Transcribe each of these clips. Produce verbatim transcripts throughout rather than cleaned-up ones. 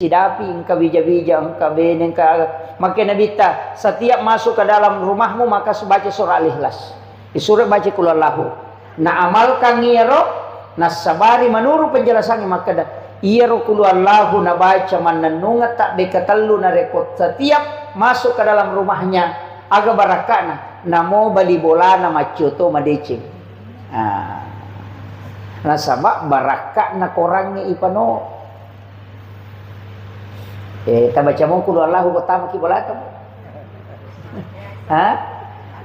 sidapi, engka wija-wija, engka bene, engka aga. Makkeda Nabitta, setiap masuk ke dalam rumahmu, maka baca surah Al-Ikhlas. Disuruh baca Qul Huwallahu. Na amalkan iyaro, nassabari menurut penjelasannya makkeda, iyaro Qul Huwallahu nabaca mannennungeng tabbekka tellu narekko setiap masuk ke dalam rumahnya, aga barakka'na, namo bali bolana maccio to madeceng. Ah. Nasaba barakka'na korangnge ipano. Eh, tabaca mo Qul Huwallahu ko tamaki bolata. Ha?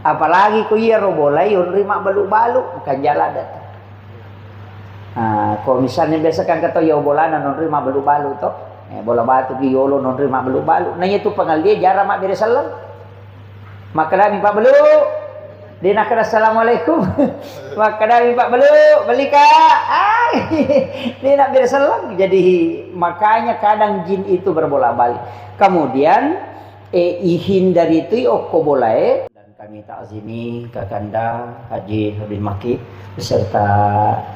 Apalagi ko iyaro bolai onroi mabbalu-balu, makanjala data. Ah, ko misalnya biasa kan kata yo bolana nonroi mabbalu-balu to. Eh, bola batu ki yolo nonroi mabbalu-balu. Nah, itu pengalia jarang mabbere selleng. Makkedami Pak Belu, de nakkeda assalamualaikum. Makkedami Pak Belu, beli Kak. Ah, de nabbere selleng. Jadi makanya kadang jin itu berbolak-balik. Kemudian eh, ihindari tu okko bolae. Dan kami takzimi Kakanda Haji Habib Maki beserta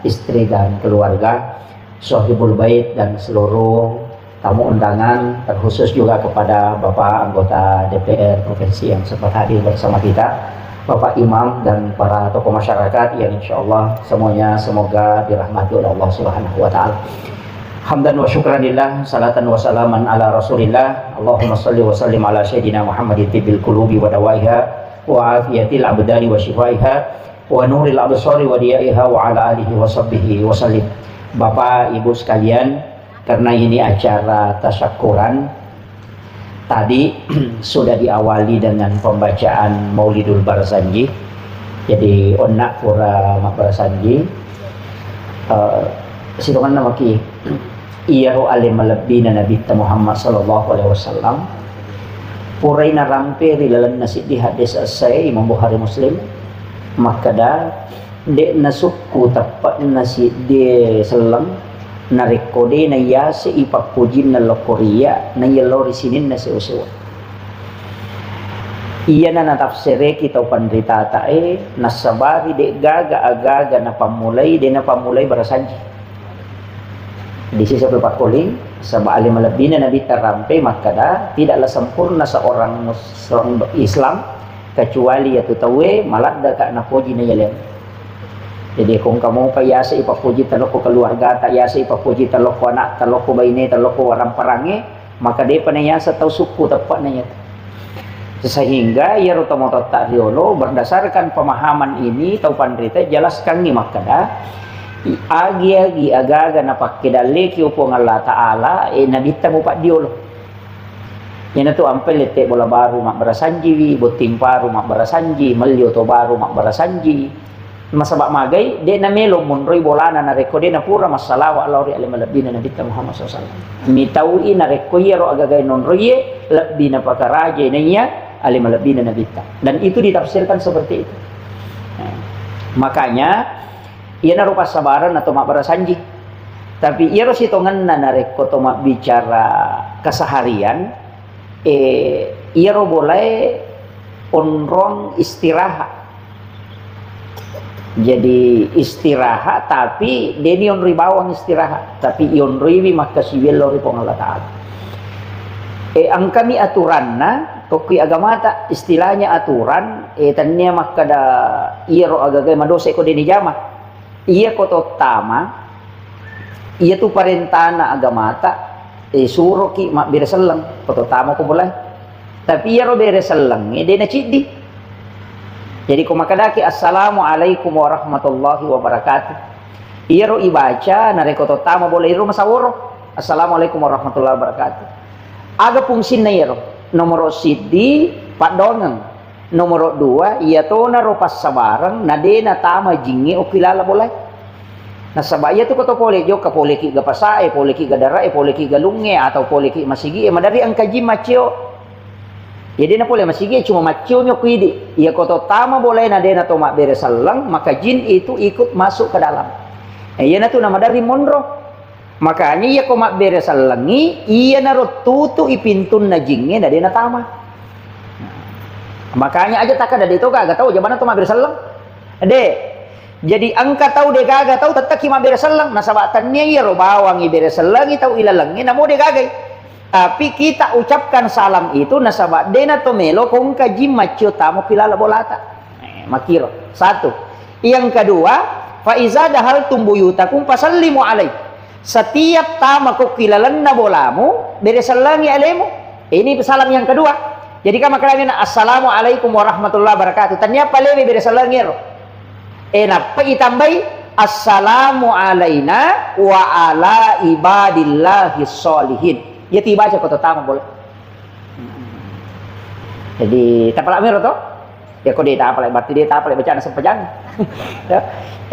istri dan keluarga, Sohibul Bait dan seluruh tamu undangan, terkhusus juga kepada Bapak anggota D P R provinsi yang sempat hadir bersama kita, Bapak Imam dan para tokoh masyarakat yang insya Allah semuanya semoga dirahmati oleh Allah Subhanahu wa Ta'ala. Hamdan wa syukran lillah, salatan wa salaman ala Rasulillah. Allahumma salli wa sallim ala Sayyidina Muhammadin tibbil qulubi wa dawaiha wa afiyatil abdani wa syifaiha wa nuril absari wa diyaiha wa ala alihi wa sahbihi wa sallim. Bapak, Ibu sekalian, karena ini acara tasyakuran, tadi sudah diawali dengan pembacaan Maulidul Barzanji. Jadi, onna pura mabbarasanji, eh, sitongenna maki iyaro ale malebbina Nabitta Muhammad sallallahu alaihi wasallam, purai narampe ri lalenna siddi hadis essae Imam Bukhari Muslim, makkeda, de'na sukku teppe'na siddi selleng, narekko de naiyase i pappojinna lokko riya, naiya lao ri sininna sewa-sewa. Iyana natafsireki tau panritatae, nassabari de'gaga agaga napammulai, de napammulai barasanji. Di sisi pakkuling, saba ale malebbina Nabitta rampe makkeda, tidaklah sempurna seorang mus-, seorang Islam kecuali yatu tauwe maladdaka napoji na yaleng. Jadi, ko engka mopa yase ipappoji talokko keluargata, yase ipappoji talokko anakta, lokko baineta, lokko waramparangnge, maka depa nayaseng tau sukku teppe'na yatu. Sehingga iyaro tomatoatta riolo, berdasarkan pemahaman ini, tau panrita jelaskangngi makkeda, i-, agi-agi agaga napakkedalleki Puang Allah Ta'ala, e, Nabitta mupaddiolo. Iyanatu ampai lette bola baru mabbarasanjiwi, botting paru mabbarasanji, melli oto baru mabbarasanji. Nasaba magai, de namelo monroi bolana narekko de napura massalawa lao ri ale malebbina Nabitta Muhammad sallallahu alaihi wasallam. Mitaui narekko iyaro agaga nonroie lebbi napakarajai naiya ale malebbina Nabitta. Dan itu ditafsirkan seperti itu. Nah, makanya, iyanaro passabareng atau mabbarasanji. Tapi iyaro sitongenna narekko to mabbicara keseharian, eh, iyaro bolae onrong istirahat. Jadi istirahat, tapi de nionroi bawang istirahat, tapi ionroiwi makkasiwiang lao ri Puang Allah Ta'ala. Eh, engkami aturanna, tokki agamata, istilahnya aturan, eh, tennia makkeda iyaro agaga madosa ko de nijama. Iyako tottama, iyatu parentana agamata, eh, suroki mabbere selleng, ko tottama ko bolae. Tapi iyaro bere sellengnge de naciddi. Jadi ko makkedaki, "Assalamualaikum warahmatullahi wabarakatuh." Iyaro ibaca narekko tottama bolae ro masaworo, "Assalamualaikum warahmatullahi wabarakatuh." Aga fungsinna iyaro? Nomoro siddi, paddoangeng. Nomoro dua, iyatonaro passabareng na de natama jingnge okki lala bolae. Nasaba iyatu ko to pole jokka, poleki ga pasae, poleki ga darae, poleki galungnge, atau poleki masigie, maderri engka jin maccio. Iya de na pole masigie, cuma maccio mi okko idi. Iya ko to tama bolae na de na to mabbere selleng, maka jin itu ikut masuk ke dalam. Eh, iyanatu na maderri monro. Makanya iya ko mabbere sellengngi, iyanaro tutu'i pintunna jingnge na de natama. Makanya aja takkeda de to gaga tau, jabana to mabbere selleng. De. Jadi engka tau de gaga tau tettekki mabbere selleng, nasaba tennia iyaro bawangi bere sellengngi tau ilalengnge, namo de gagai. Tapi kita ucapkan salam itu nasaba dena to melo kongka jin maccio tamo kilala bolata. Eh, makiro. Satu. Yang kedua, fa iza dahaltum buyutakum fasallimu alai. Setiap tama ko kilalenna bolamu, bere sellengi alemu. Ini salam yang kedua. Jadi kan makalangina, "Assalamualaikum warahmatullahi wabarakatuh." Tania palewe bere sellengi ero. Eh, nappa itambai, "Assalamu alaina wa ala ibadillahi sholihin." Iya tibaca ko tama bola. Jadi, tapala mero to? Ya, ko de tapala, berarti de tapala bacaan sempajang. Ya.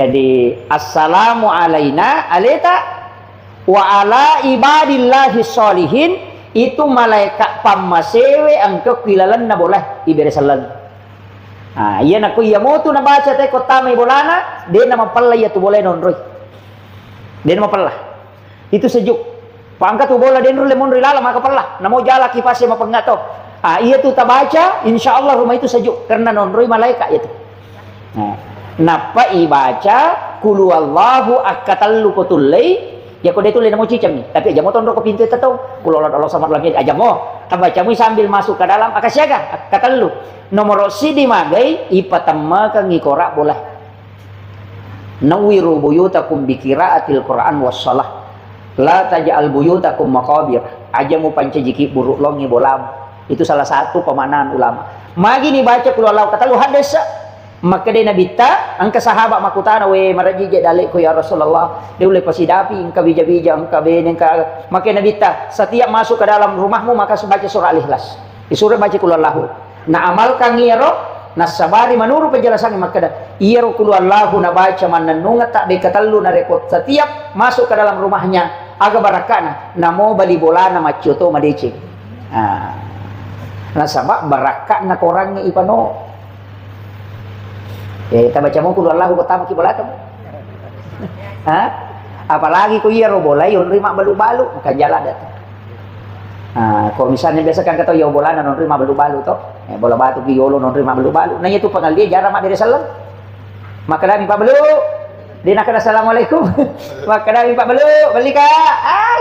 Jadi, "Assalamu alaina," aleta, "wa ala ibadillahi sholihin," itu malaikat pammasewe engka kilalenna bola ibere sellengi. Ah, iya nako iya motu nabaca te ko tamai bolana, de na mapella iya tu bola nonroi. De na mapella. Itu sejuk. Pangka tu bola denro le monri lala maka pella. Namo jala kipase mapengnga to. Ah, iya tu tabaca, insya Allah rumah itu sejuk karena nonroi malaikat itu. Nah, nappa ibaca kulu Allahu akkatellu ko tullei, ya ko de tulle namo cicammi. Tapi aja mo tonro ko pintu itu tau. Kulu Allah, Allah samad lam yalid, aja mo. Tabaca mui sambil masuk ke dalam, akasiaga, akkatellu. Nomoro sidi magai, ipatemmakengi kora bola. Nawwiru buyutakum bi qiraatil Qur'an was shalah. La taj'al buyutakum maqabir. Aja mupancajiki buruk longi bolamu. Itu salah satu pemaknaan ulama. Magi ni baca kulu Allahu katellu hadis. Makkeda Nabitta, engka sahabat makutana, "We, marajije dalekku ya Rasulullah. De ulle pasidapi, engka bija-bija, engka bene, engka." Makkeda Nabitta, "Setiap masuk ke dalam rumahmu maka baca surah Al-Ikhlas." Disuruh baca kulu Allahu. Na amalkan iyaro, nassabari manuru penjelasan makkeda, iyaro kulu Allahu nabaca mannennungeng tabbe katellu narekko setiap masuk ke dalam rumahnya, aga barakkana, namo bali bolana maccio to madeceng. Ah. Nasaba barakkana korangnge ipano. Eh, tabaca mo kulu Allahu ko tamaki bolata. Ha? Apalagi ko iyaro bolai onroi mabbalu-balu, makanja ladde tu. Ah, ko misalnya biasa kan kata yo bolana nonroi mabbalu-balu to. Eh, bola batu ki yolo nonroi mabbalu-balu. Nah, itu pengalia jarang mabbere selleng. Makkedami pabbalu. Dia nak kena assalamualaikum. Makkedami pabbalu, beli kak. Ai,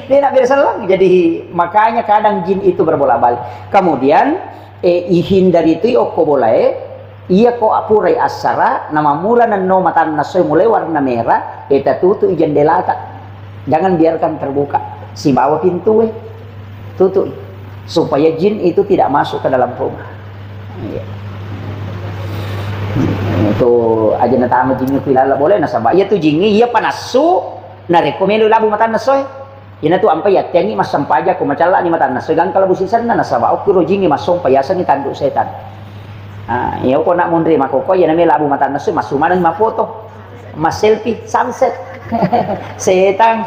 dia nak bere selleng. Jadi makanya kadang jin itu berbolak-balik. Kemudian eh, ihindari tui okko bolae, iya ko apurai assara, namammula nenno matanna soe mulai warna merah, eh, tatutu'i jendelata. Jangan biarkan terbuka. Sibawa pintue. Tutui. Supaya jin itu tidak masuk ke dalam rumah. Iya. Itu aja natama jingnge ku ilala boleh nasaba. Iya tu jingnge, iya panassu, narekko melo labu matanna soe. Iyanatu ampai yatteangngi massempajang ko macallani matanna soe gangka labu sisenna nasaba okkiro jingnge massompa yasengngi tandu setan. Ah, iya ko nak monri makoko iyana mela labu matanna soe massu maneng mafoto. Mas selfie sunset. Setan.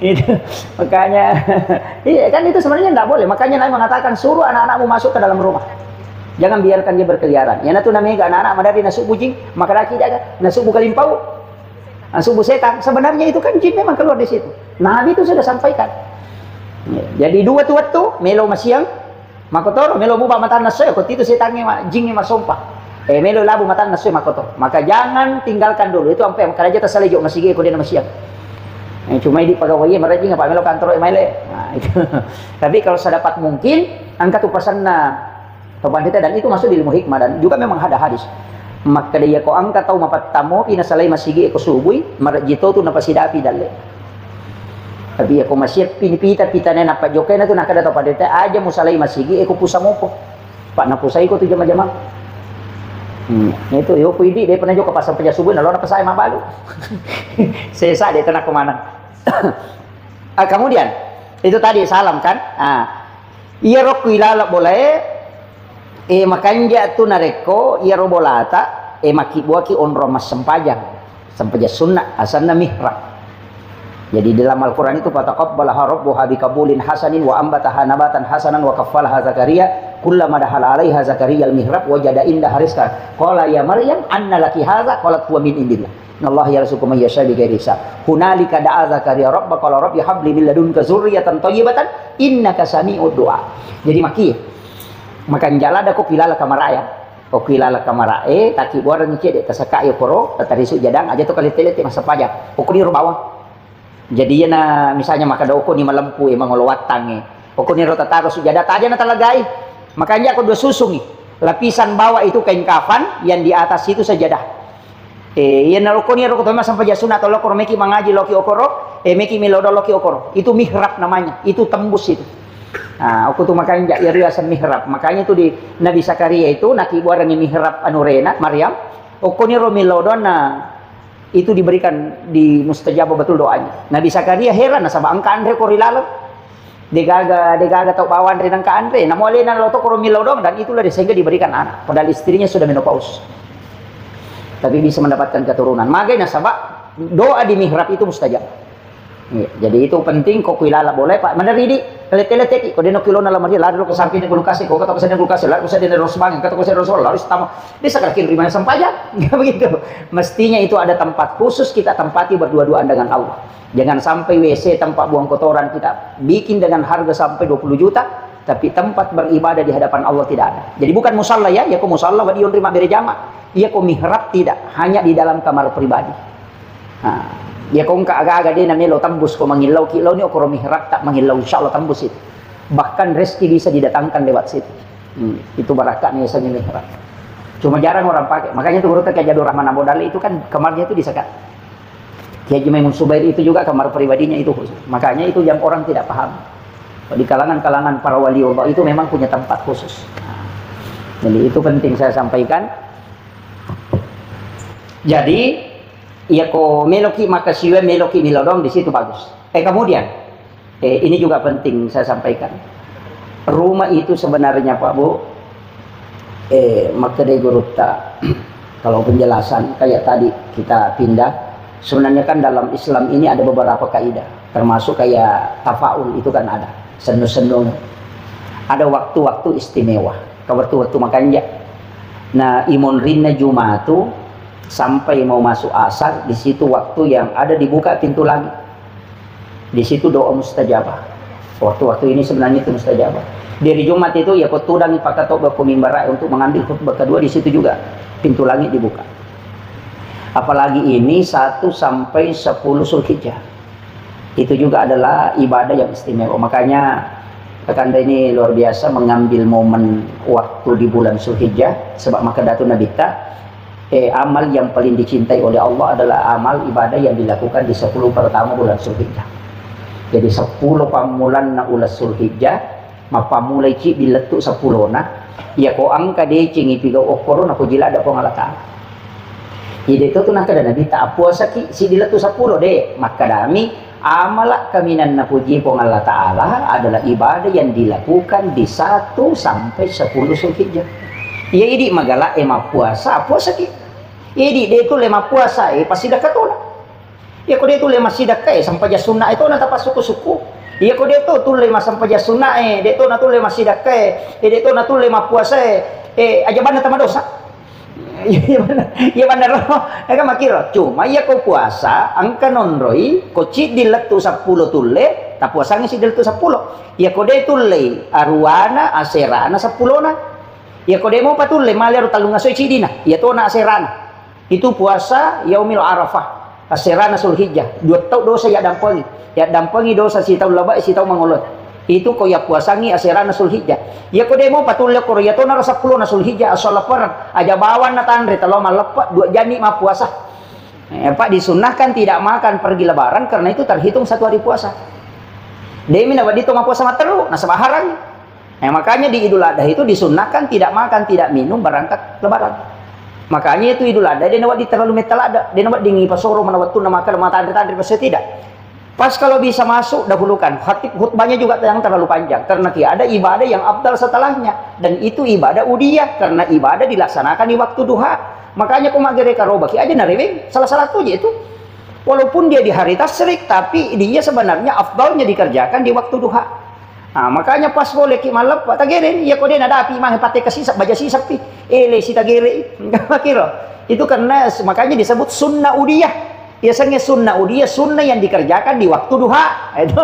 Itu makanya iya kan itu sebenarnya nggak boleh. Makanya Nabi mengatakan suruh anak-anakmu masuk ke dalam rumah. Jangan biarkan dia berkeliaran. Iyanatu namega anak-anak madari nasubbu jing, maka laki jaga, nasubbu kalimpau. Ah, subuh setan. Sebenarnya itu kan jin memang keluar di situ. Nabi itu sudah sampaikan. Ya, jadi dua tu waktu, melo masiang, makotoro, melo muba matanna soe, ko itu setannya ma-, jinnya masompa. Eh, melo labu matanna soe, makoto. Maka jangan tinggalkan dulu. Itu sampai makanya kita salah juga masih ko dia masiang. Eh, cuma di pegawai mereka nggak melo kantor maile. Nah, itu. Tapi kalau sedapat mungkin, angkat tu pesanna Pabandita, dan itu masuk di ilmu hikmah dan juga memang ada hadis. Makkeda iya ko engka tau mapattamopi nasalai masigi e ko subui, marejji to tu napasidapi dalle. Tapi iya ko masiappi ni pita, pitane nappa jokaina tu nakkeda tau pandita, "Aja musalai masigi e ko pusa mopo." Pak napusai ko tu jama-jama. Hmm, itu yo ko idi de pernah joko pasang peja subui nalona pasai mabalu. Sesa de tenako maneng. Ah, kemudian itu tadi salam kan? Ah, iyaro ku ilala bolae, eh, makanja tu narekko iyaro bolata, eh, makkibbuaki onrong massempajang, sempajang sunna, asanna mihrab. Jadi dalam Al-Quran itu, "Fataqabbalaha rabbuha biqabulin hasanin wa ambataha nabatan hasanan wa kaffalaha Zakaria, kullama dakhala alaiha Zakaria al-mihrab wajada indaha rizqan. Qala ya Maryam, anna laki hadza?" Qalat, "Huwa min indillah. Innallaha yarzuqu man yasha'u bighairi hisab. Hunalika da'a Zakaria rabba qala rabbi habli min ladunka dzurriyyatan thayyibatan innaka sami'ud du'a." Jadi maki, makanja lada ko pilala kamaraya. Ko pilala kamarae, taki buareng cede tasaka yo koro, tatarisu jadang aja to kalete-lete massempajang. Ko kuni ro bawang. Jadi iyana misalnya makkeda okoni malempu e, mangolo wattangnge. Okoni ro tataro sujada, taja natalagai. Makanya ko dua susungi. Lapisan bawah itu kain kafan, yang di atas itu sajadah. Eh, iyana okoni ro ko to massempajang sunna atau lokoro meki mangaji loki okoro, eh, meki milodo loki okoro. Itu mihrab namanya, itu tembus itu. Nah, aku tuh makanya ja-, iyaro yaseng mihrab. Makanya itu di Nabi Zakaria itu nakibuarangi mihrab anurena Maryam. Okoni ro milodo na itu diberikan, di mustajabah betul doanya. Nabi Zakaria heran nasaba engka anre ko ri laleng. Degaga, degaga tau bawang ri nengka anre. Namo alena lo to koro milodo dan itulah sehingga diberikan anak. Padahal istrinya sudah menopause. Tapi bisa mendapatkan keturunan. Magai nasaba doa di mihrab itu mustajab. Iya, jadi itu penting ko kuilala boleh Pak. Mana ridi lete-lete ki ko deno kilona lamari lari lo ke samping kulkas ko kata ko sedang kulkas lari ko sedang ros bang kata ko sedang ros lari tama bisa kaki rimana sempajang. Begitu. Mestinya itu ada tempat khusus kita tempati berdua-duaan dengan Allah. Jangan sampai W C tempat buang kotoran kita bikin dengan harga sampai dua puluh juta, tapi tempat beribadah di hadapan Allah tidak ada. Jadi bukan musalla ya, ya ko musalla wadi onri mabbere jama, ya ko mihrab tidak, hanya di dalam kamar pribadi. Nah, ya ko engka aga-aga de namelo tembus ko mangillau ki launi okoro mihrab tak mangillau, insya Allah tembus itu. Bahkan rezeki bisa didatangkan lewat situ. Hmm, itu barakatnya misalnya mihrab. Cuma jarang orang pakai. Makanya itu guru kayak Jadul Rahman Abu Dali itu kan kamarnya itu di sekat. Kiai Haji Maimun Subair itu juga kamar pribadinya itu khusus. Makanya itu yang orang tidak paham. Di kalangan-kalangan para wali Allah itu memang punya tempat khusus. Jadi itu penting saya sampaikan. Jadi, ya ko meloki maka siwe meloki milodong di situ bagus. Eh, kemudian, eh, ini juga penting saya sampaikan. Rumah itu sebenarnya, Pak Bu, eh, makkedai gurutta, kalau penjelasan kayak tadi kita pindah, sebenarnya kan dalam Islam ini ada beberapa kaidah, termasuk kayak tafaul itu kan ada, sennu-sennu. Ada waktu-waktu istimewa, ke waktu-waktu makanja. Nah, imonrinna Jumatu sampai mau masuk asar, di situ waktu yang ada dibuka pintu langit. Di situ doa mustajabah. Waktu-waktu ini sebenarnya itu mustajabah. Dari Jumat itu ya ko tudangi pakatobba ko mimbar untuk mengambil khutbah kedua, di situ juga pintu langit dibuka. Apalagi ini satu sampai sepuluh Zulhijjah. Itu juga adalah ibadah yang istimewa. Makanya Kakanda ini luar biasa mengambil momen waktu di bulan Zulhijjah, sebab maka Datu Nabitta eh, amal yang paling dicintai oleh Allah adalah amal ibadah yang dilakukan di sepuluh pertama bulan Zulhijjah. Jadi sepuluh pammulanna uleng Zulhijjah, mappammulai ciddi lettu sepulona, iya ko engka decengi pigau okkoro na ko jila ada Puang Allah Ta'ala. Jadi itu tuh nakkeda Nabi tak puasa ki siddi lettu sepuluh de, makkedami Amala kaminang napuji Puang Allah Ta'ala adalah ibadah yang dilakukan di satu sampai sepuluh Zulhijjah. Iya idi magala e mappuasa, puasaki. Iya idi de tulle mappuasa e, passidakka tona. Iya ko de tulle massidakka e, sampajang sunna e tona tapassuku-suku. Iya ko de to tulle massampajang sunna e, de tona tulle massidakka e, e de tona tulle mappuasa e, e aja banna tamadosa. Iya, iya bener. Iya bener. Ya kan makkiro. Cuma iya ko puasa, engka nonroi, ko ciddi lettu seppulo tulle, tapuasangi siddi lettu seppulo. Iya ko de tullei, aruana, aserana, seppulona. Iya ko de mopa tulle, male ro tallung asoi ciddina. Iya tona aserana. Itu puasa yaumil Arafah. Aserana Zulhijjah, dua tau dosa yaddampengi. Yaddampengi dosa sitau labe'i, sitau mangoloe. Itu ko yappuasangi aserana Zulhijjah. Iya ko de mopa tulle koro, iya tonaro seppulona Zulhijjah, asola pereng. Aja bawang natanre, talo malleppe, dua janni mappuasa. Eh, Pak, disunnahkan tidak makan pergi lebaran karena itu terhitung satu hari puasa. Demi nawedding to mappuasa matteru, nasaba haram. Eh, makanya di Idul Adha itu disunnahkan tidak makan, tidak minum berangkat lebaran. Makanya itu Idul Adha, de nawedding terlalu metta ladde, de nawedding ipasoro mana wettunna makan, matanre-tanre, pasti tidak. Pas kalau bisa masuk, dahulukan. Khatib khutbahnya juga jangan terlalu panjang. Karena tidak ada ibadah yang afdal setelahnya. Dan itu ibadah udiyah, karena ibadah dilaksanakan di waktu duha. Makanya ko maggere karobaki aja nareweng, salah satu aja itu. Walaupun dia di hari tasyrik, tapi dia sebenarnya afdalnya dikerjakan di waktu duha. Nah, makanya pas boleh ki malleppe, tagereni, iya ko de nadapi mange patte kasisa, baja sisappi. Ele si tagere, kiro. Itu karena makanya disebut sunnah udiyah. Iya sengnge sunnah udiyah, sunnah yang dikerjakan di waktu duha. Itu,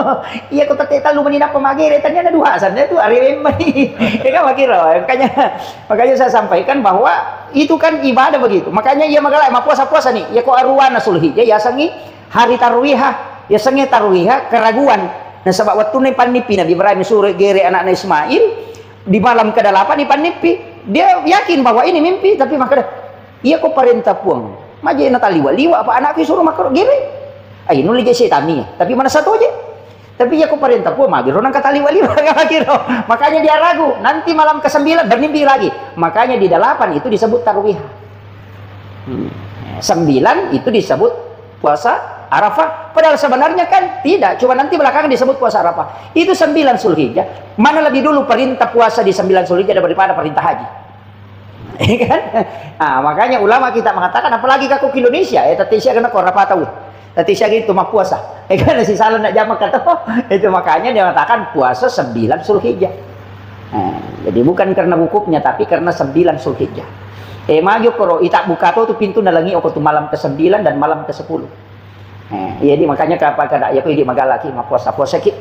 iya ko tette tellu meni nappa magere, tania na duha, sanna itu areweng meni. Iya kan makkiro. Makanya, makanya saya sampaikan bahwa itu kan ibadah begitu. Makanya iya magala mappuasa-puasa nih. Iya ko aruana Zulhijjah, iya sengngi hari tarwihah. Yasengnge tarwiha, keraguan. Nasaba wettunna ipannippi Nabi Ibrahim suro gere anakna Ismail, di malam kedelapan ipannippi. Dia yakin bahwa ini mimpi, tapi makkeda, "Iya ko parenta Puang, maje nataliwa-liwa apa anakku suruh makkoro gere? Ai nulle je setani, tapi manessa toje. Tapi iya ko parenta Puang, magiro nangka taliwa-liwa." Makanya dia ragu. Nanti malam kesembilan bermimpi lagi. Makanya di delapan itu disebut tarwiha. Hmm. Sembilan itu disebut puasa Arafah. Padahal sebenarnya kan tidak, cuma nanti belakangan disebut puasa Arafah. Itu sembilan Zulhijjah. Mana lebih dulu perintah puasa di sembilan Zulhijjah daripada perintah haji? Ya kan? Nah, makanya ulama kita mengatakan, apalagi kako ke Indonesia, ya, tette siaga nako Arafah tahu. Tette siaga itu mah puasa. Ya kan, si salah nak jamak kata. Itu makanya dia mengatakan puasa sembilan Zulhijjah. Nah, jadi bukan karena wukufnya, tapi karena sembilan Zulhijjah. Eh, maju koro, ita buka to tu pintu nalangi oko tu malam ke sembilan dan malam ke sepuluh. Eh, jadi makanya kapang kada, ya ko idi magalaki, mappuasa-puasa ki.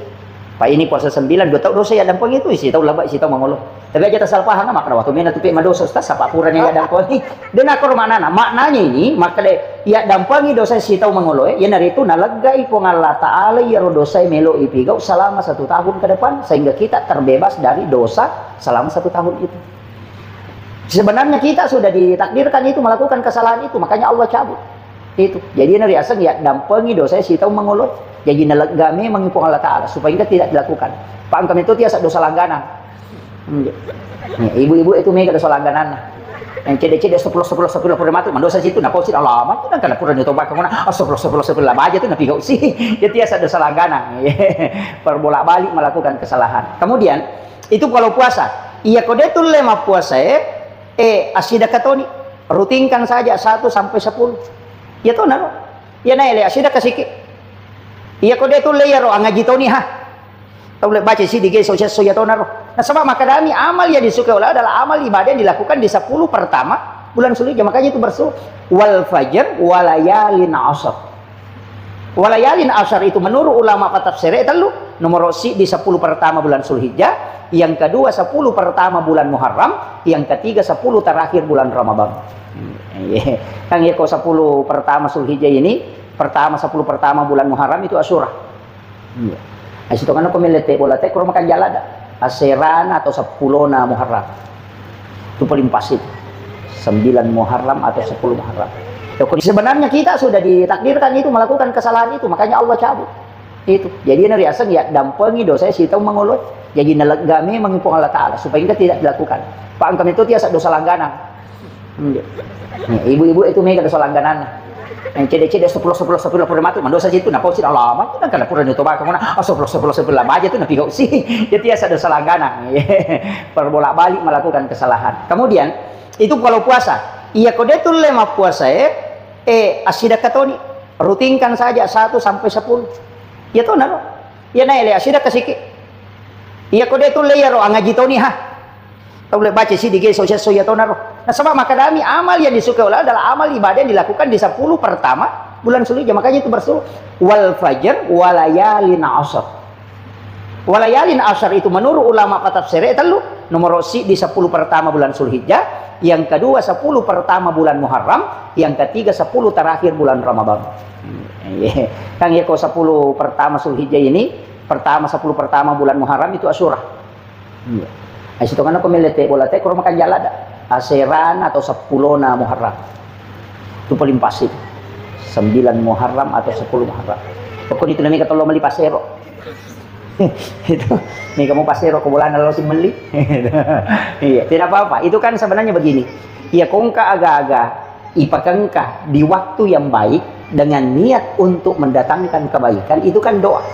Pa ini puasa sembilan, dua tau dosa ya dampeng itu, isi tau laba, isi tau mangolo. Tapi aja tasal paham, makna waktu mena tu pe madosa, Ustaz, sapa pura ni ya dampeng ni. Dia nakor maknana, maknanya ini, maka de, ya dampengi dosa si tau mangolo, eh, ya naritu naleggai Puang Allah Ta'ala, ya ro dosa melo ipigau selama satu tahun ke depan, sehingga kita terbebas dari dosa selama satu tahun itu. Sebenarnya kita sudah ditakdirkan itu melakukan kesalahan itu, makanya Allah cabut. Itu. Jadi, na riaseng ya dampengi dosa si tau mangolo. Jadi, nalegga memang Puang Allah Ta'ala supaya kita tidak dilakukan. Pak, engka itu tiasa dosa langganan. Hmm. Nih, ibu-ibu itu mega dosa langgananna. Yang cedde-cedde sepuluh, sepuluh, sepuluh, sepuluh matu, mendosa situ, nah, posisi alamat, itu kan karena pura nyoto bakal ngona, ah, sepuluh, sepuluh, sepuluh, lah aja tuh, napi kau sih. Jadi, tiasa dosa langganan. Perbolak-balik melakukan kesalahan. Kemudian, itu kalau puasa. Iya, kode tulle mappuasa, eh, eh, asidaka toni. Rutinkan saja satu sampai sepuluh. Iya to, naro. Iya, naele, asidaka siki. Iya, kode tulle, iya ro, angaji toni, ha. Tau le baca sidi ge, so, so, iya to, naro. Nasaba makkadami amal yang disukai Allah adalah amal ibadah yang dilakukan di sepuluh pertama bulan Zulhijjah. Makanya itu bersu-, "Wal fajr, walayalin asr." Walayalin asar itu menurut ulama patafsir, eh, tellu. Nomor si di sepuluh pertama bulan Zulhijjah, yang kedua sepuluh pertama bulan Muharram, yang ketiga sepuluh terakhir bulan Ramadan. Hmm, iya. Kan ya, kalau sepuluh pertama Zulhijjah ini, pertama, sepuluh pertama bulan Muharram itu Asyura. Iya. Nah, situ kan aku melihat bola tek, kurang makan jalan dah. Aserana atau sepulona Muharram. Itu paling pas itu. Sembilan Muharram atau sepuluh Muharram. Ya, kok sebenarnya kita sudah ditakdirkan itu melakukan kesalahan itu, makanya Allah cabut. Itu. Jadi, na riaseng ya dampengi dosa si tau mangolo. Jadi, nalegga memang Puang Allah Ta'ala supaya kita tidak dilakukan. Pak, engka itu tiasa dosa langganan. Hmm. Nih, ibu-ibu itu mega dosa langgananna. Yang cedde-cedde sepuluh, sepuluh, sepuluh, sepuluh matu, mendosa situ, nah, posisi alamat, itu kan karena pura nyoto bakal ngona, ah, sepuluh, sepuluh, sepuluh, lah aja tuh, napi kau sih. Jadi, tiasa dosa langganan. Perbolak-balik melakukan kesalahan. Kemudian, itu kalau puasa. Iya, kode tulle mappuasa, eh, eh, asidaka toni. Rutinkan saja satu sampai sepuluh. Iya to, naro. Iya, naele, asidaka siki. Iya, kode tulle, iya ro, angaji toni, ha. Tau le baca sidi ge, so, so, iya to, naro. Nasaba makkadami amal yang disukai Allah adalah amal ibadah yang dilakukan di sepuluh pertama bulan Zulhijjah. Makanya itu bersu-, "Wal fajr, walayalin asr." Walayalin asar itu menurut ulama patafsir, eh, tellu. Nomor si di sepuluh pertama bulan Zulhijjah, yang kedua sepuluh pertama bulan Muharram, yang ketiga sepuluh terakhir bulan Ramadan. Hmm, iya. Kan ya, kalau sepuluh pertama Zulhijjah ini, pertama, sepuluh pertama bulan Muharram itu Asyura. Iya. Nah, situ kan aku melihat bola tek, kurang makan jalan dah. Aserana atau sepulona Muharram. Itu paling pas itu. Sembilan Muharram atau sepuluh Muharram. Pokoknya itu namanya kalau meli pasero. Itu, nih, kamu pasero ke bolana lalu si meli. Iya, tidak apa-apa. Itu kan sebenarnya begini. Iya, kongka aga-aga ipakengka di waktu yang baik dengan niat untuk mendatangkan kebaikan, itu kan doa.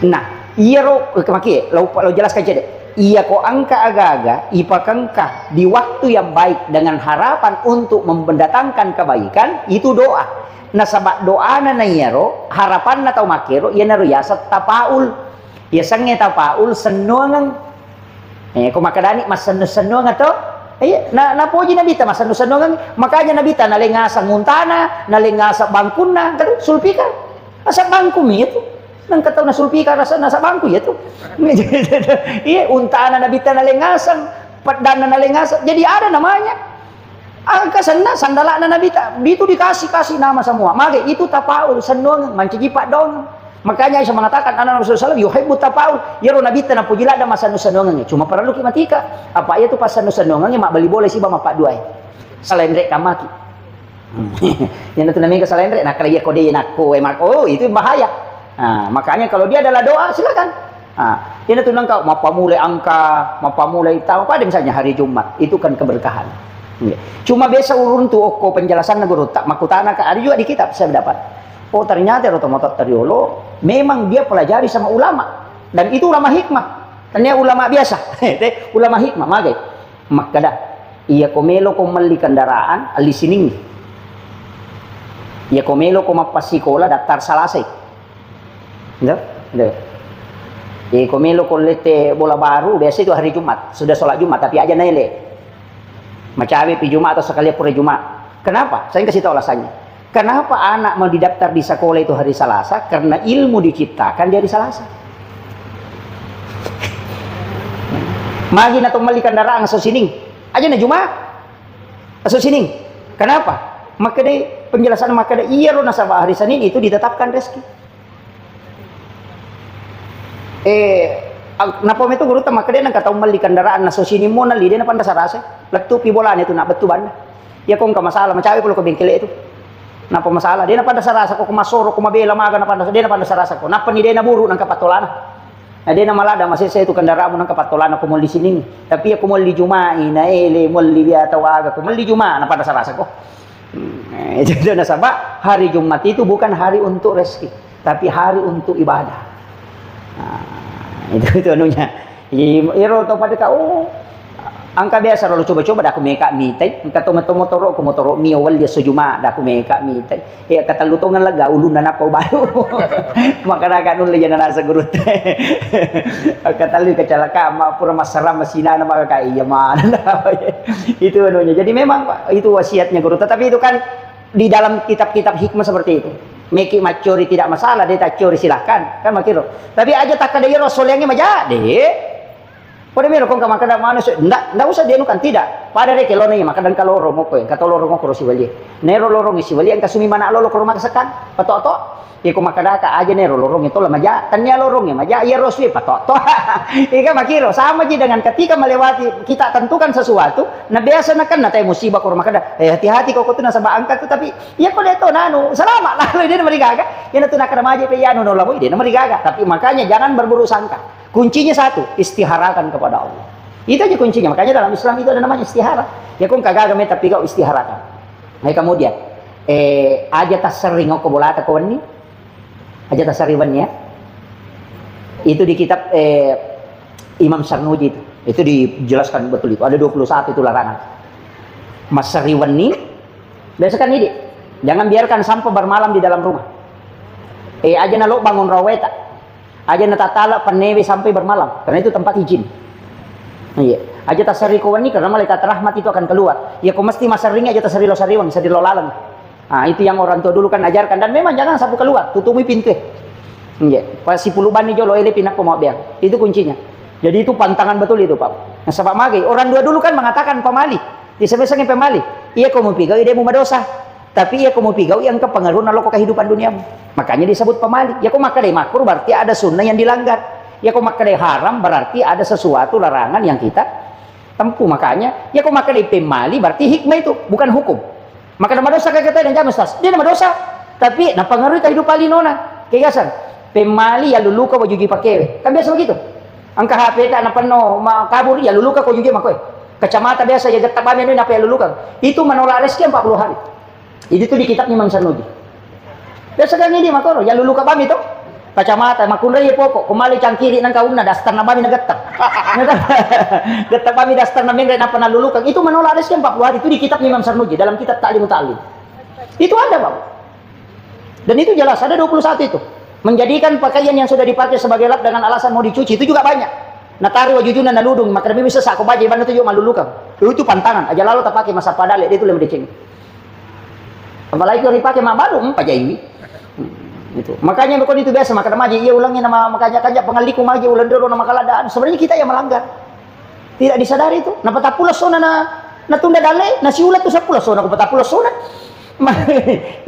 Nah, iya ro, maki, lo, lo jelaskan cedde. Iya ko engka aga-aga ipakengka di waktu yang baik dengan harapan untuk mendatangkan kebaikan, itu doa. Nasaba doana na iyaro, harapanna tau makkero, iyanaro yaseng tafaul. Yasengnge tafaul, sennuangeng. Eh, ko makkedani massennu-sennuangeng to? Iya, na, napoji Nabitta massennu-sennuangeng. Makanya Nabitta naleng ngaseng untana, naleng ngaseng bangkunna, kan sulpika. Asa bangku mi itu. Nang katau nasulpika rasa nasa bangku ya tu. Iya, untana Nabitta naleng ngaseng, peddanna naleng ngaseng. Jadi ada namanya. Engka senna sandala'na Nabitta, itu dikasih-kasih nama semua. Mage itu tapaul, sennuangeng, mancaji paddoangeng. Makanya Aisyah mengatakan, anak Rasulullah sallallahu alaihi wasallam yuhibbu tapaul. Iyaro Nabitta napuji ladda massennu-sennuangeng. Cuma parelluki matika. Apa iya tu passennu-sennuangeng mabbali bola siba mappaddua e. Salenre kamaki. Iyana tu namega salenre, nakkeda iya ko de nakko e mako, oh, itu bahaya. Nah, makanya kalau dia adalah doa, silakan. Ah, iyana tu nengka mappamulai engka, mappamulai tau pada misalnya hari Jumat, itu kan keberkahan. Iya. Cuma biasa uruntu okko penjelasanna gurutta, makkutanaka, ada juga di kitab saya dapat. Oh, ternyata ero tomatoatta riolo memang dia pelajari sama ulama. Dan itu ulama hikmah. Tania ulama biasa. Te, ulama hikmah, magai. Makkeda, iya ko melo ko melli kendaraan, alli sining. Iya ko melo ko mappassikola, daftar Salasai. Nggak? Nggak. Iya ko melo ko lette bola baru, biasa itu hari Jumat, sudah sholat Jumat, tapi aja naele. Macawe pi Jumat atau sekalian pura Jumat. Kenapa? Saya kasih tahu alasannya. Kenapa anak mau didaftar di sekolah itu hari Selasa? Karena ilmu diciptakan di hari Selasa. Magi na to melli kendaraan aso sining. Aja na Jumat. Aso sining. Kenapa? Makkeda penjelasan makkeda iyaro nasaba hari Senin itu ditetapkan rezeki. Eh, ag-, napa metu gurutta makkeda nengka tau melli kendaraan naso sining mo nalli de na panrasa-rasa. Lettu pi bolana itu na bettu banna. Iya ko engka masalah, macawe pole ko bengkele itu. Napa masalah? De na panrasa-rasa ko, ko massoro, ko mabela maga na panrasa, de na panrasa-rasa ko. Nappa ni de na buru nengka pattolana. Na de na malada masessa itu kendaraanmu nengka pattolana ko melli sining. Tapi iya ko melli Juma'i, na ele melli biasa tau aga ko melli Juma'i na panrasa-rasa ko. Hmm, eh, itu nasaba hari Jumat itu bukan hari untuk rezeki, tapi hari untuk ibadah. Nah, itu, itu anunya. I-, iro to pada ka, oh, engka biasa ro coba-coba dah aku meka mitai, engka to meto motoro, ko motoro mio wal dia sejuma dah aku meka mitai. Eh, katellu tongeng lega ulunna nappa ubalu. Makana ka nulle jana nasa gurutta. Katellu kecelakaan, ma pura massarang masinana maka ka iya mana. Itu anunya. Jadi memang itu wasiatnya guru. Tetapi itu kan di dalam kitab-kitab hikmah seperti itu. Meki maccori tidak masalah, de taccori silahkan. Kan makiro. Tapi aja takkada iyaro soleangnge maja, de. Pada miro kong makkada manusia, ndak, ndak usah dianukan, tidak. Pada reke lona iya, makkada engka lorong okko, engka to lorong okko ro siwalie. Nero lorong siwalie, engka sumi mana lolo ko rumah kesekan, patok-tok. Iko makkadaka aja nero lorong itu lah maja, tania lorong maja, iya ro sui patok-tok. Ika makiro, sama ji dengan ketika melewati, kita tentukan sesuatu, na biasa na kan na tai musibah ko makkada, eh, hati-hati kok tu nasaba engka tu, tapi iya ko de to nanu, selamat lah, de na marigaga. Iya na tu nakkada maja pe iya anu no labo, de na marigaga. Tapi makanya jangan berburuk sangka. Kuncinya satu, istiharakan kepada Allah. Itu aja kuncinya. Makanya dalam Islam itu ada namanya istihara. Ya kong kagaga meta pigau istiharakan. Nah, kemudian, eh, aja tasering ko bolata ko wenni. Aja tasering wenni ya. Itu di kitab, eh, Imam Sarnuji itu. Itu dijelaskan betul itu. Ada dua puluh satu itu larangan. Massering wenni, biasakan ini. Jangan biarkan sampah bermalam di dalam rumah. Eh, aja nalo bangun raweta. Aja natatala pennewe sampai bermalam, karena itu tempat izin. Iya. Aja tasari ko wenni, karena malaikat rahmat itu akan keluar. Ya ko mesti masering aja tasari lo sariwang, sari lo laleng. Ah, itu yang orang tua dulu kan ajarkan. Dan memang jangan sapu keluar, tutumi pintu. Iya. Pas sepuluh bani jolo ele pinakko mau beang. Itu kuncinya. Jadi itu pantangan betul itu, Pak. Nah, sebab mage, orang dua dulu kan mengatakan pamali. Di sebesar pamali. Iya ko mau piga, ide mu madosa. Tapi iya ko mupigau iya engka pengaruhna lo ko kehidupan duniamu. Makanya disebut pamali. Ya ko makkedai makruh berarti ada sunnah yang dilanggar. Ya ko makkedai haram berarti ada sesuatu larangan yang kita tempuh. Makanya ya ko makkedai pemali berarti hikmah itu, bukan hukum. Maka madosa kagak tadi jam Ustaz. Dia madosa. Tapi napengaruhi kehidupan linona. Kegasan. Pemali ya luluka wajuji pakewe. Kan biasa begitu. Engka H P ta napenno ma kabur ya luluka ko juji makoe. Kacamata biasa ya getta bami anu napa ya luluka. Itu menolak rezeki empat puluh hari. Itu tuh di kitab Imam Sarnuji. Biasa kan ini makoro, ya luluka bami to. Kacamata, makunrai pokok, kembali cangkiri nang kaunna, daster na bami na getta. Getta bami daster na menre napa na luluka. Itu menolak rezeki empat puluh hari, itu di kitab Imam Sarnuji, dalam kitab Ta'lim Ta'lim. Itu ada, Bang. Dan itu jelas, ada dua puluh satu itu. Menjadikan pakaian yang sudah dipakai sebagai lap dengan alasan mau dicuci, itu juga banyak. Nataru wajujuna naludung, maka bisa sako baja ibanna tu juga malulukan. Itu pantangan, aja lalo tapake masa padale, dia itu lebih deceng. Apalagi kalau dipakai mak baru, hmm, pajaiwi. Hmm, itu. Makanya bukan itu biasa, maka maji, iya ulangi nama, makanya kanja pengalliku maji ulang dulu nama keadaan. Sebenarnya kita yang melanggar. Tidak disadari itu. Napa tapula sona na Natunda dalle, nasiula tu seppulo sona, ku patappulo sona. Ma-,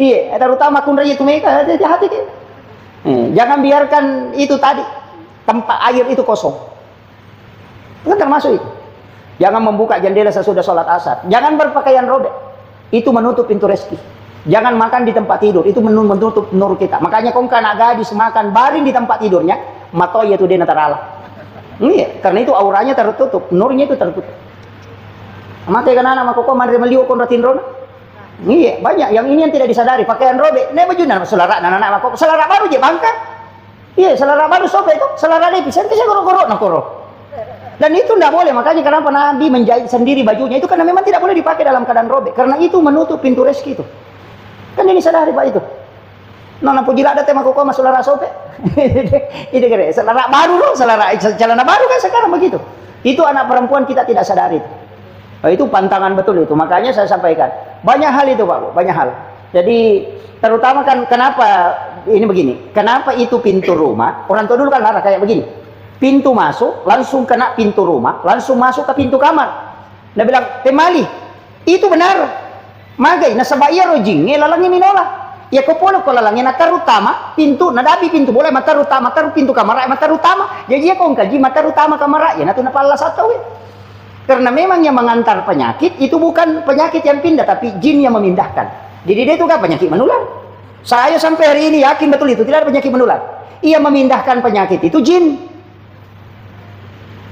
iya, terutama kunrai tu mega, hati-hati ke. Eh, jangan biarkan itu tadi, tempat air itu kosong. Kan termasuk itu. Jangan membuka jendela sesudah sholat asar. Jangan berpakaian robek. Itu menutup pintu rezeki. Jangan makan di tempat tidur. Itu menu-, menutup nur kita. Makanya kong kana gadis makan baring di tempat tidurnya, matoya tu dena tarala. Iya, karena itu auranya tertutup, nurnya itu tertutup. Mate kana anak makoko manre meliu konra tinrona. Iya, banyak yang ini yang tidak disadari. Pakaian robek, ne bajuna selara anak makoko, selara baru je bangka. Iya, selara baru sobek itu, selara levis, ente saya goro-goro na koro. Dan itu ndak boleh, makanya kenapa Nabi menjahit sendiri bajunya itu, karena memang tidak boleh dipakai dalam keadaan robek, karena itu menutup pintu rezeki itu. Kan ini sadari, Pak, itu. Nona puji lada tema koko mas selara sobek. Itu kira, selara baru loh, selara celana baru kan sekarang begitu. Itu anak perempuan kita tidak sadari itu. Oh, itu pantangan betul itu. Makanya saya sampaikan. Banyak hal itu, Pak, banyak hal. Jadi, terutama kan kenapa ini begini? Kenapa itu pintu rumah? Orang tua dulu kan larang kayak begini. Pintu masuk, langsung kena pintu rumah, langsung masuk ke pintu kamar. Dia bilang, "Temali, itu benar." Magai, nasaba iyaro jingnge lalengnge minola. Iya ko pole ko lalengnge, natarutama pintu, nadabi pintu bola, matarutama, taru pintu kamar, matarutama. Jadi iya ko engka jin matarutama kamar, iya natu napallasa tauwe. Karena memang yang mengantar penyakit itu bukan penyakit yang pindah, tapi jin yang memindahkan. Jadi dia itu kan penyakit menular. Saya sampai hari ini yakin betul itu, tidak ada penyakit menular. Ia memindahkan penyakit itu jin.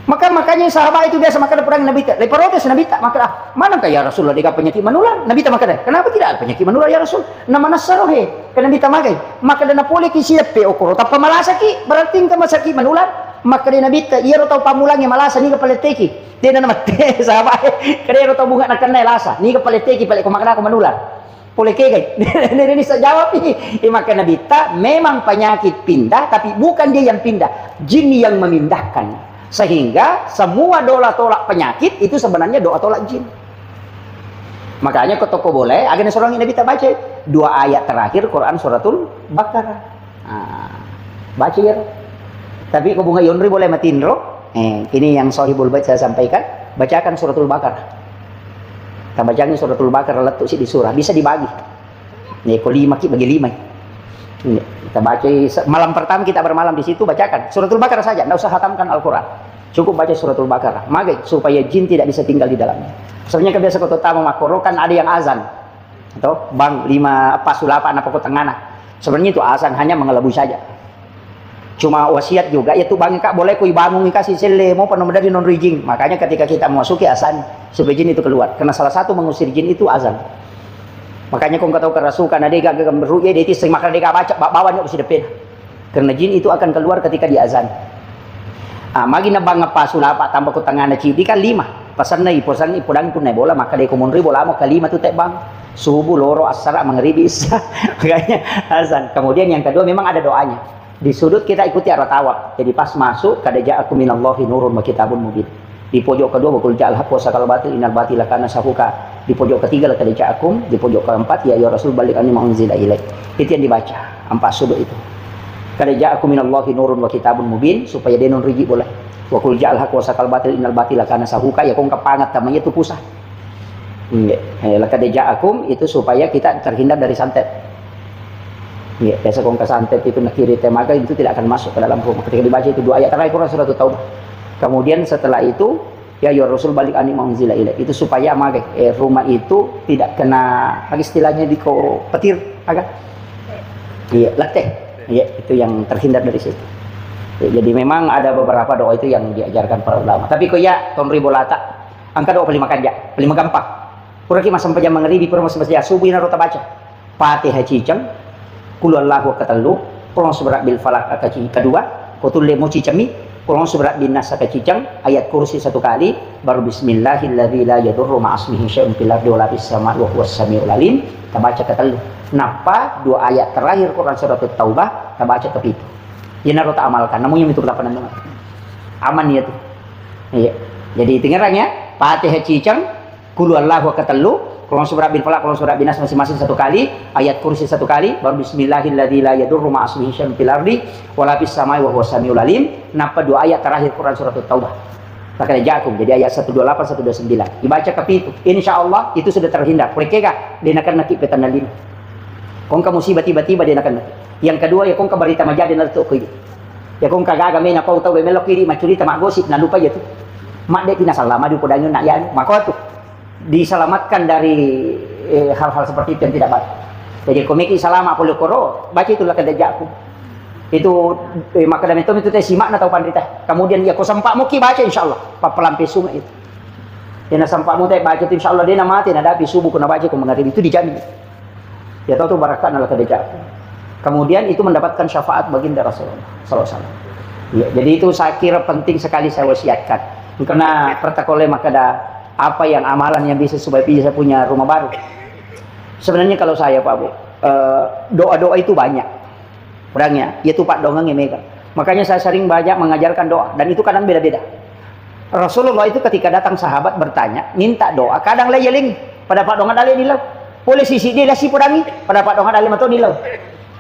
Maka, makanya sahabat itu biasa maka perang Nabi ta, le protes Nabi ta, maka, "Ah, mana ya Rasulullah, deka penyakit menular?" Nabi ta maka, "Kenapa tidak ada penyakit menular ya Rasul?" Nama nasarohe, ke Nabi ta magai, maka dana pole ki siap pe okoro, tappa malasa ki, berarti engka masaki menular. Maka dia Nabi ta, "Iya ro tau pamulangi malasa ni kepala teki." Dia nama te sahabat, kade ro tau bunga nakenna lasa, ni kepala teki pale ko makana ko menular. Pole kegai. Ini bisa jawab nih. Maka Nabi ta, memang penyakit pindah, tapi bukan dia yang pindah. Jin yang memindahkan. Sehingga semua doa tolak penyakit itu sebenarnya doa tolak jin. Makanya ke toko boleh, agak seorang Nabi ta baca dua ayat terakhir Quran suratul Baqarah. Ah, baca ya. Tapi ko bunga yonri boleh matinro. Eh, ini yang Sohibul Bait saya sampaikan. Bacakan suratul Baqarah. Kita bacakan suratul Baqarah lettu si di surah. Bisa dibagi. Nih, ko lima ki bagi lima. Ini, kita baca se-, malam pertama kita bermalam di situ, bacakan suratul Baqarah saja, ndak usah hatamkan Al-Quran. Cukup baca suratul Baqarah. Magai supaya jin tidak bisa tinggal di dalamnya. Sebenarnya kebiasaan kota tamu makoro kan ada yang azan. Atau bang lima apa sulapa napa ko tengana. Sebenarnya itu azan hanya mengelabui saja. Cuma wasiat juga, ya tu bang ka boleh ku ibangun ka si selle mo pano medari non rijing. Makanya ketika kita memasuki azan supaya jin itu keluar. Karena salah satu mengusir jin itu azan. Makanya kong katau kerasukan ada gak gak meru ya dia itu sering makan dia gak baca ba-, bawa nyok si depan. Karena jin itu akan keluar ketika diazan. Ah, magi na bang apa sulapa tambah ku tengana cidi kan lima. Pasanna ipo sanna ipo dangku na bola maka deko monri bola mo kalima tu tebang. Subuh, loro, assara, mangribi, isya. Makanya azan. Kemudian yang kedua memang ada doanya. Di sudut kita ikuti arah tawa. Jadi pas masuk kada ja'akum minallahi nurun wa kitabun mubin. Di pojok kedua wa qul ja'al haqq wa saqal batil innal batila kana sahuqa. Di pojok ketiga laqad ja'akum, di pojok keempat ya ayyuhar rasul balligh anni ma unzila ilaik. Itu yang dibaca empat sudut itu. Kada ja'akum minallahi nurun wa kitabun mubin supaya dia non riji boleh. Wa qul ja'al haqq wa saqal batil innal batila kana sahuqa ya kong kapangat tamanya tu pusat. Iya. Eh, laqad ja'akum itu supaya kita terhindar dari santet. Iya, biasa kong ke santet itu nakiri temaga itu tidak akan masuk ke dalam rumah. Ketika dibaca itu dua ayat terakhir Quran surat Taubah. Kemudian setelah itu ya ayyuhar rasul balligh anni ma unzila ilaik. Itu supaya magai eh, rumah itu tidak kena lagi istilahnya di ko petir aga. Iya, leteh. Iya, itu yang terhindar dari situ. Ya, jadi memang ada beberapa doa itu yang diajarkan para ulama. Tapi ko ya tonri bolata angka doa paling makanja, paling gampang. Puraki massempajang mangribi, pura massempajang subuh, ina rota baca. Fatihah ciceng, Qul huwallahu katellu, Qul a'udzu birabbil falaq aka ci-, kedua, ko tulle mo cicemmi, Qul a'udzu birabbin nas aka ciceng, ayat kursi satu kali, baru bismillahilladzi la yadurru ma'asmihi syai'un fil ardi wala fis sama'i wa huwas samiul alim, tabaca ketellu. Nappa dua ayat terakhir Quran surat Taubah, tabaca kepitu. Iyanaro taamalkan, namu yang itu kelapanan banget. Aman ya tuh. Iya. Jadi, dengeran ya, Fatihah ciceng, Qul huwallahu katellu, Qul a'udzu birabbil falaq, Qul a'udzu birabbin nas masing-masing satu kali, ayat kursi satu kali, baru bismillahilladzi la yadurru ma'asmihi syai'un fil ardi wala fis samai wa huwas samiul alim, nappa dua ayat terakhir Quran surat Taubah. Lakada jakum, jadi ayat satu dua lapan, satu dua sembilan. Ibaca kapitu, insya Allah itu sudah terhindar. Pole kega, de' nakennaki petanna lino. Kongka musibah tiba-tiba, de' nakennaki. Yang kedua, ya kongka berita maja de' nalettu' ko idi'. Ya kongka gaga mena pau tau be melok idi' maccurita, maggosip, nalupa ya tu. Madde pina salama di podang na ya, mako tu. Diselamatkan dari, eh, hal-hal seperti itu yang tidak baik. Jadi, ko meki salama pole koro, baca itu lakada jakum. Itu, eh, makkeda metto itu teh simakna tau panrita. Kemudian, ya, ko sempa' muki baca, insya Allah. Pappelampe sunge itu. Ya, na sempa' mu teh baca itu, insya Allah, de' namate, nadapi subuh, ko nabaca, ko mengerti. Itu dijamin. Ya, tau tu barakatna lakada jakum. Kemudian, itu mendapatkan syafaat baginda Rasulullah sallallahu alaihi wasallam. Ya, jadi itu saya kira penting sekali saya wasiatkan. Karena protokol makkeda apa yang amalan yang bisa supaya bisa punya rumah baru. Sebenarnya kalau saya, Pak Bu, eh, doa-doa itu banyak. Orangnya, yaitu paddoangeng mega. Makanya saya sering banyak mengajarkan doa, dan itu kadang beda-beda. Rasulullah itu ketika datang sahabat bertanya, minta doa, kadang lai yaling, pada paddoangeng dalle' nilau. Pole sisi dia lasi podangi, pada paddoangeng dalle' mato nilau.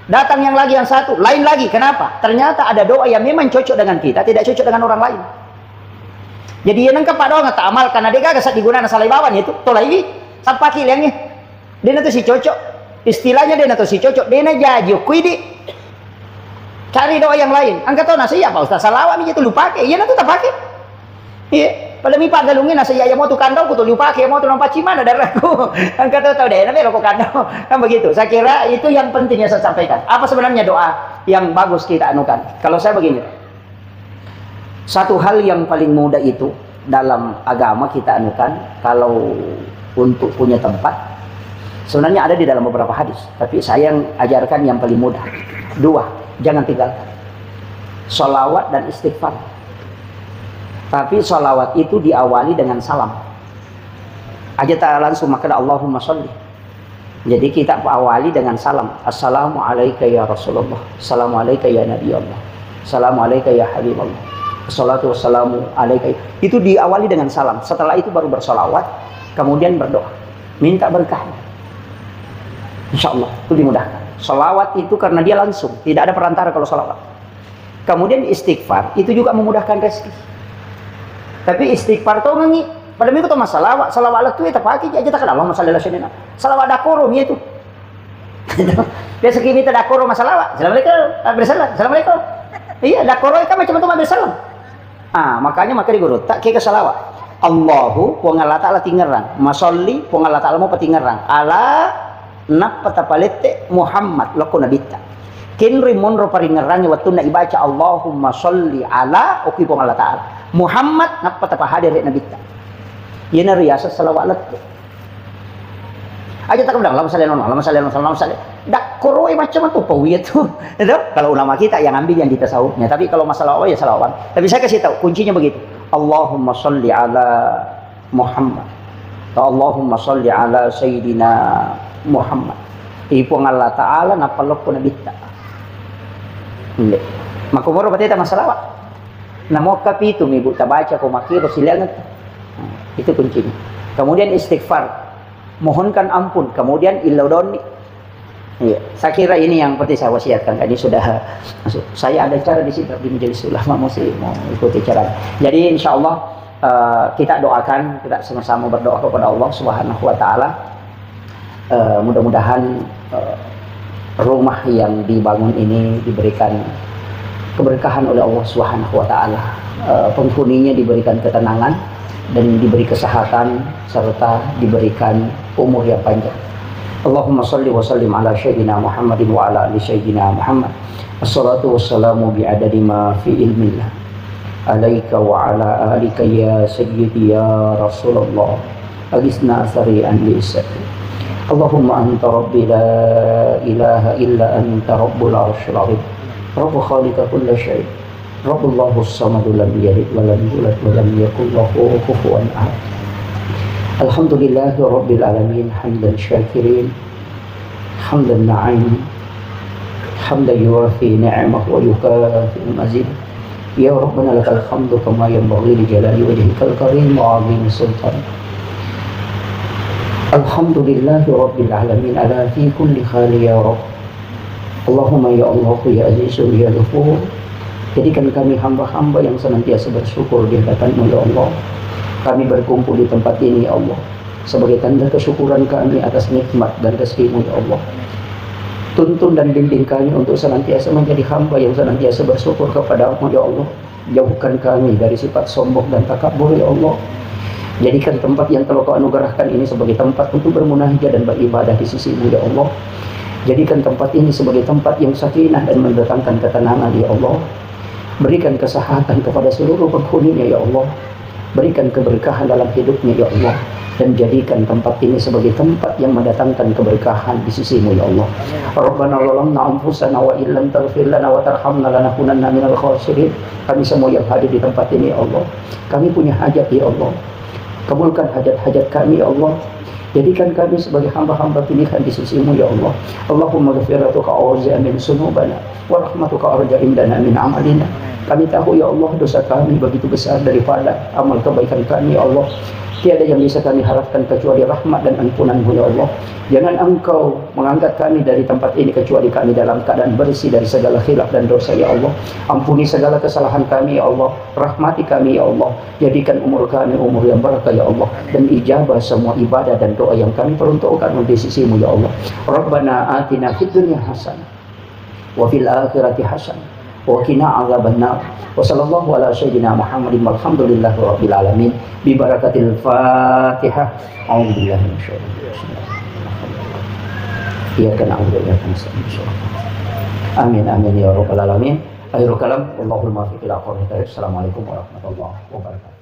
Datang yang lagi yang satu, lain lagi. Kenapa? Ternyata ada doa yang memang cocok dengan kita, tidak cocok dengan orang lain. Jadi, iya nengka paddoangeng ta amalkan, na de' gaga seddi gunana salai bawang itu, tolaiwi, sappaki liangnge. De' na tu sicocok. Istilahnya de' na tu sicocok, de' na jaji okko idi'. Cari doa yang lain. Engka to nasa iya, Pak Ustaz, salawat mi tu lupake. Iya na tu tapake. Iya. Pada mi paggalungnge nasa iya, iya mo tu kandau ku tu lupake, mo tu nampaci mana darahku. Engka to tau de' na melo ko kandau. Kan begitu. Saya kira itu yang penting yang saya sampaikan. Apa sebenarnya doa yang bagus kita anukan? Kalau saya begini, satu hal yang paling mudah itu dalam agama kita anukan, kalau untuk punya tempat, sebenarnya ada di dalam beberapa hadis, tapi saya yang ajarkan yang paling mudah. Dua, jangan tinggalkan. Salawat dan istighfar. Tapi salawat itu diawali dengan salam. Aja tak langsung makkeda Allahumma sholli. Jadi kita awali dengan salam. "Assalamu alaika ya Rasulullah. Assalamu alaika ya Nabi Allah. Assalamu alaika ya Habib Allah. Assalatu wassalamu alaika." Itu diawali dengan salam. Setelah itu baru bersalawat, kemudian berdoa. Minta berkahnya. Insya Allah, itu dimudahkan. Salawat itu karena dia langsung, tidak ada perantara kalau salawat. Kemudian istighfar, itu juga memudahkan rezeki. Tapi istighfar to ngengi, pada minggu to masalawat, salawat lettu itu pagi aja tak ada Allahumma shalli ala sayyidina. Salawat dakoro mi itu. Biasa kita dakoro masalawat. Assalamualaikum. Abdul salam. Assalamualaikum. Iya, dakoro kan macam tu Abdul salam. Ah, makanya maka di guru tak kira salawat. Allahu, Puang Allah Ta'ala tingerang. Masolli, Puang Allah Ta'ala mau patingerang. Ala, nappa tapalette Muhammad, lokko nabitta. Kenri monro paringerangi wattunna ibaca Allahumma sholli ala, okki Puang Allah Ta'ala. Muhammad, nappa tapahadere nabitta. Iyana riasa salawat lettu. Aja tak bilang, "Allahumma shalli ala Muhammad, Allahumma shalli ala Muhammad, Allahumma shalli." Dak koroi macam apa pau iya tu. Itu kalau ulama kita yang ambil yang di tasawufnya. Tapi kalau masalah Allah ya salawat. Tapi saya kasih tahu kuncinya begitu. Allahumma shalli ala Muhammad. Atau Allahumma shalli ala Sayyidina Muhammad. Ipung Allah Ta'ala napalokko nabitta. Inde. Makomoro pateta masalawat. Namokka pitu mi bu tabaca ko makiro silenget. Nah, itu kuncinya. Kemudian istighfar. Mohonkan ampun. Kemudian illau donni. Iya, saya kira ini yang penting saya wasiatkan. Ini sudah masuk. Saya ada acara di sini di Majelis Ulama, masih mau ikuti acara. Jadi insya Allah, eh, kita doakan, kita sama-sama berdoa kepada Allah Subhanahu wa Ta'ala. Eh, mudah-mudahan, eh, rumah yang dibangun ini diberikan keberkahan oleh Allah Subhanahu wa Ta'ala. Eh, penghuninya diberikan ketenangan dan diberi kesehatan serta diberikan umur yang panjang. Allahumma salli wa sallim ala sayyidina Muhammadin wa ala ali sayyidina Muhammad. Assalatu wassalamu bi adadi ma fi ilmillah. Alaika wa ala alika ya sayyidi ya Rasulullah. Agisna sari'an bi izzati. Allahumma anta rabbi la ilaha illa anta rabbul arsyil azim. Rabbu khaliqa kulla syai. Rabbullahu samadu lam yalid wa lam yulad wa lam yakul lahu kufuwan ahad. Alhamdulillahi rabbil alamin, hamdan syakirin, hamdan na'im, hamdan yuwafi ni'amahu wa yukafi'u mazidah. Ya Rabbana lakal hamdu kama yanbaghi li jalali wajhikal karim wa azimi sultan. Alhamdulillahi rabbil alamin ala fi kulli hali ya Rabb. Allahumma ya Allah ya Azizu ya Ghafur. Jadikan kami hamba-hamba yang senantiasa bersyukur di hadapan-Mu, ya Allah. Kami berkumpul di tempat ini, ya Allah, sebagai tanda kesyukuran kami atas nikmat dan rezeki-Mu, ya Allah. Tuntun dan bimbing kami untuk senantiasa menjadi hamba yang senantiasa bersyukur kepada-Mu, ya Allah. Jauhkan kami dari sifat sombong dan takabur, ya Allah. Jadikan tempat yang telah Kau anugerahkan ini sebagai tempat untuk bermunajat dan beribadah di sisi-Mu, ya Allah. Jadikan tempat ini sebagai tempat yang sakinah dan mendatangkan ketenangan, ya Allah. Berikan kesehatan kepada seluruh penghuninya, ya Allah. Berikan keberkahan dalam hidupnya, ya Allah. Dan jadikan tempat ini sebagai tempat yang mendatangkan keberkahan di sisi-Mu, ya Allah. Rabbana zalamna anfusana wa illam taghfir lana wa tarhamna lanakunanna minal khasirin. Kami semua yang hadir di tempat ini, ya Allah, kami punya hajat, ya Allah. Kabulkan hajat-hajat kami, ya Allah. Jadikan kami sebagai hamba-hamba pilihan di sisi-Mu, ya Allah. Allahumma ghfiratuka awza min sunubana wa rahmatuka arja indana min amalina. Kami tahu, ya Allah, dosa kami begitu besar daripada amal kebaikan kami, ya Allah. Tiada yang bisa kami harapkan kecuali rahmat dan ampunan-Mu, ya Allah. Jangan Engkau mengangkat kami dari tempat ini kecuali kami dalam keadaan bersih dari segala khilaf dan dosa, ya Allah. Ampuni segala kesalahan kami, ya Allah. Rahmati kami, ya Allah. Jadikan umur kami umur yang barakah, ya Allah, dan ijabah semua ibadah dan doa yang kami peruntukkan di sisi-Mu, ya Allah. Rabbana atina fid dunya hasanah wa fil akhirati hasanah wa qina adzabannar. Wa sallallahu ala sayyidina Muhammadin walhamdulillahi rabbil alamin. Bi barakatil Fatihah. A'udzubillahi minasyaitonir rajim. Iyyaka na'budu wa iyyaka nasta'in. Amin, amin, ya rabbal alamin. Akhirul kalam, wallahul muwaffiq ila aqwamit thariq. Assalamualaikum warahmatullahi wabarakatuh.